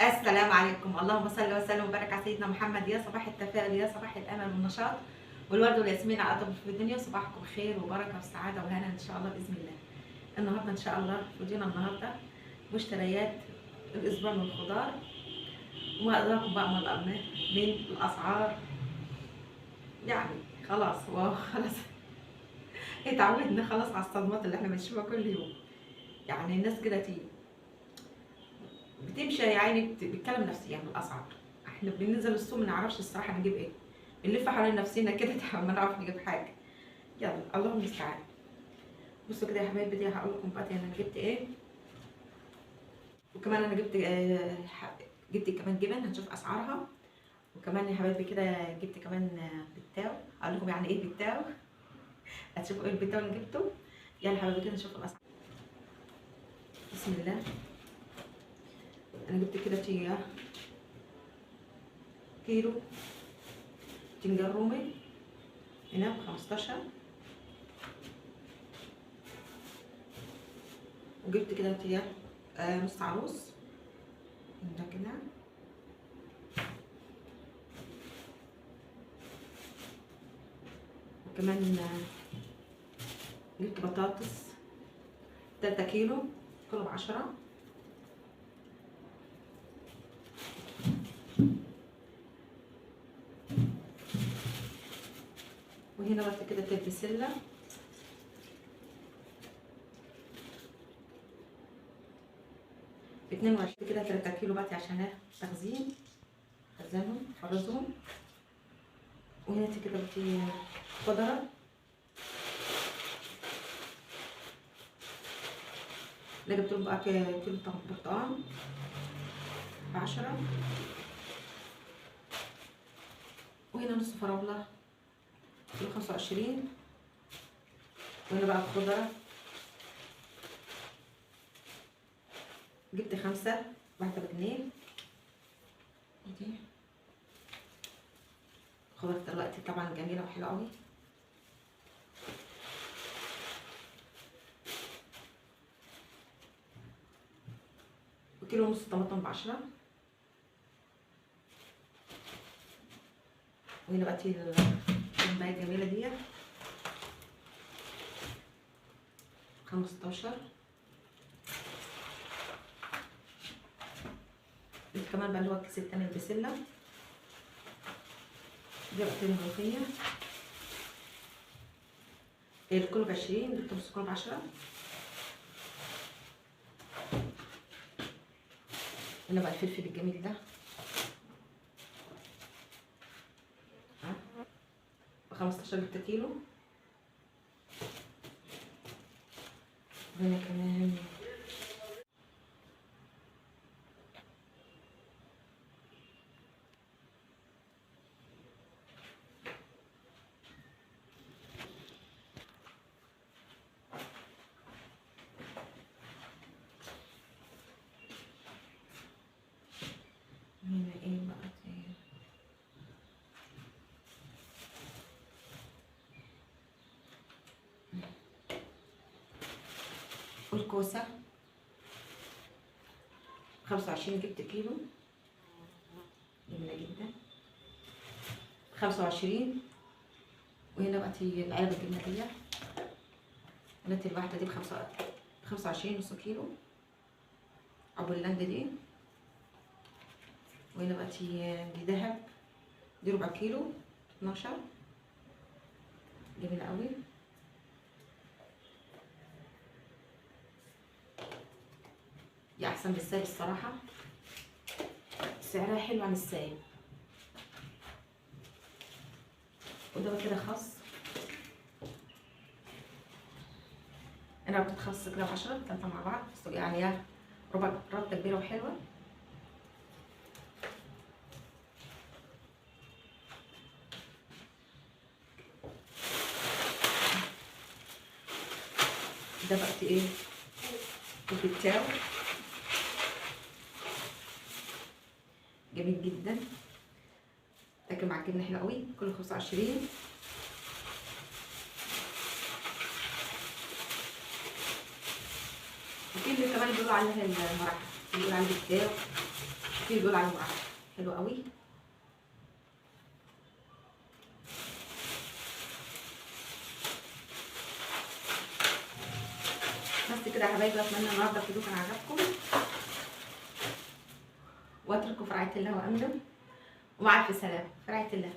السلام عليكم. اللهم صل وسلم وبارك على سيدنا محمد. يا صباح التفاؤل، يا صباح الامل والنشاط والورد والياسمين على قطب في الدنيا. صباحكم خير وبركة وسعادة وهنا ان شاء الله باذن الله. النهارده ان شاء الله فيديونا النهارده مشتريات الاسبوع من الخضار، وما ادراكم بقى ما من الاسعار. يعني خلاص هو خلاص اتعودنا خلاص على الصدمات اللي احنا بنشوفها كل يوم. يعني الناس كده تيجي بتمشي يا عيني بتتكلم نفسيا من الاسعار. احنا بننزل السوق ما نعرفش الصراحة نجيب ايه، بنلف حوالين نفسنا كده ما نعرف نجيب حاجة. يلا اللهم المستعان. بصوا كده يا حبايبي، دي هقول لكم بقى انا جبت ايه، وكمان انا جبت جبت كمان جبن هنشوف اسعارها. وكمان يا حبايبي كده جبت كمان بتاو، هقول لكم يعني ايه بتاو، هتشوفوا ايه البتاو اللي جبته. يلا يا حبايبي كده نشوف الاسعار. بسم الله. انا جبت كده كيلو باذنجان رومي هنا ب15، وجبت كده نص عروس ده كده، وكمان جبت بطاطس 3 كيلو كله ب10. وهنا بس كده البسله، ب22 كده 3 كيلو بقى عشان تخزين، خزنهم فرزهم. وهنا كده خضرة، اللي جبت لهم بقى كيلو برتقال ب10. وهنا نص فراوله كيلو 25. وهنا بقى الخضرة جبت 5، واحدة بجنيه. دي خضرة دلوقتي طبعا جميلة وحلوة قوي. وكيلو ونص طماطم ب10. وهنا بقى الكوباية الجميلة دي 15. كمان بقى اللي هو الكيس التاني البسلة دي بقى الملوخية، الكيلو ب20، جبت نص كيلو ب10. هنا بقى الفلفل الجميل ده ب15 جبت كيلو. وهنا كمان هنا ايه بقى تاني، والكوسة 25 جبت كيلو جميلة جدا 25. وهنا بقى العلبة الجبنة دي، قلت الواحدة دي ب25 نص كيلو أبو دي. وهنا بقى دي دهب، دي ربع كيلو 12، جميلة قوي. دي احسن من السايب الصراحة، سعرها حلو عن السايب. وده بقى كده خس، انا ربطت خس كده ب10، 3 مع بعض يعني ربع ربطه كبيرة وحلوه. ده بقى ايه البتاو جميل جدا، لكن مع الجبنة حلو قوي، كله 25. وفي اللي كمان بيقولوا عليها المرحه، بيقولوا عليه بتاو. كتير بيقولوا عليه معفن. حلو قوي. بس كده يا حبايبي، اتمنى النهارده الفيديو كان عجبكم، واترككم في رعاية الله وامنه، ومع الف سلامه. في رعاية الله.